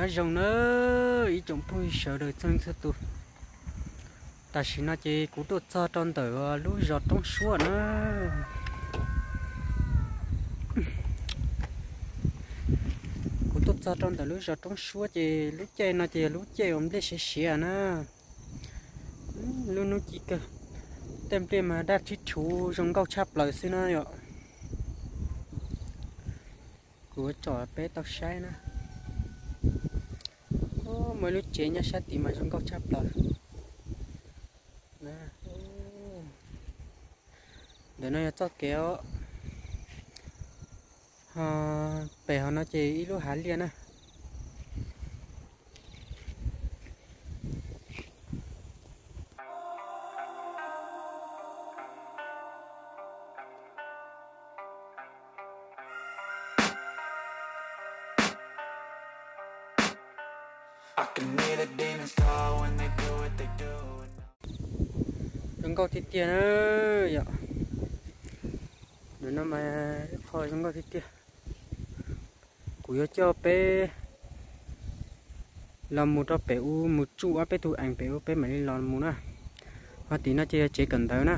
Zoo na, ib tsoom phooj ywg sawv daws txhua txhua tus. Tam sim no ces kuv tuaj txog rau ntawm lub zos Roob Suab na. Kuv tuaj txog rau ntawm lub zos Roob Suab ces lub caij no ces yog lub caij uas nplej siav siav na. Lub hnub ci kawg, tej nplej mas daj rhib rhuv zoo nkauj tshaj plaws xwb na yom. Kuv tsom peb tau saib na. Muaj ib lub tsev nyob sab tid mas zoo nkauj tshaj plaws. Ntawm no yog txoj kev os. Ho pem hauv no ces ib lub hav liaj na. Zoo nkauj tiag tiag na yom. Ntawm no mas ib qho zoo nkauj tiag tiag. Kuv yuav coj peb los mus rau pem u mus tsuj ob peb tug ees pem u peb mam li los mus na. Ho tim no ces yog tsev kawm ntawv na.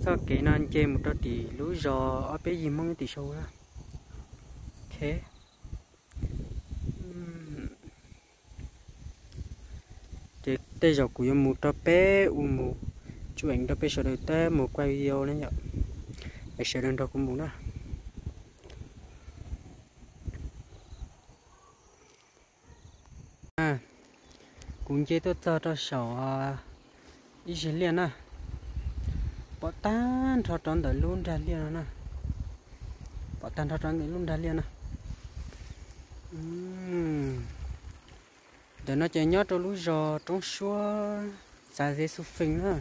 Txoj kev no nce mus rau tim lub zos ob peb yig Hmoob nyob tim saud na. Ok. Ces tej zaum kuv yuav mus rau peb u mus tsuj ees rau peb sawv daws tab mus quaj video na yom. Es sawv daws nrog kuv mus na. Kuv nce tuaj txog rau saum ib zeg liaj na. Pom tag nrho rau ntawm lub nrag liaj no na. Pom tag nrho rau ntawm lub nrag liaj na. Ntawm no ces nyob rau lub zos Roob Suab, xav Zeb Xu Feej na.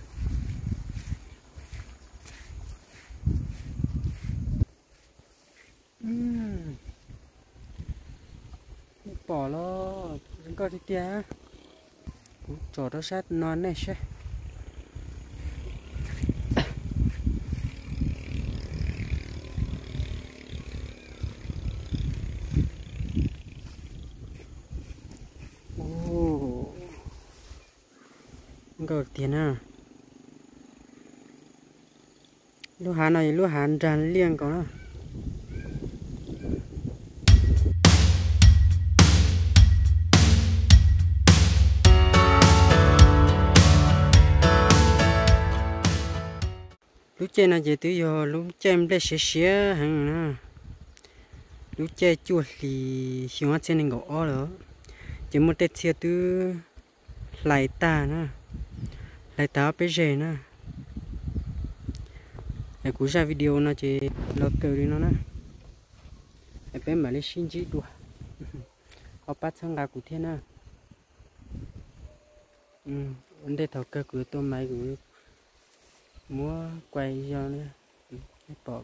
Pom los zoo nkauj tiag tiag. Kuv tsom rau sab no nej saib. Nkauj tiag na. Lub hav no yog lub hav nrag liaj nkaus na. Lub caij no ces twb yog lub caij nplej siav siav heev na. Lub caij cuaj hlis xyoo ob txhiab nees nkaum ob lawm, ces muaj tej txhia twb hlais tag na, hlais tag ob peb zeg na. Es kuv zaj video no ces los kawg li no na. Es peb mam li sib ntsib dua, ho pab txhawb nqa kuv thiab na. Ua ntej thaum kawg kuv yuav tua maiv kuv muab kuaj zog, nej pom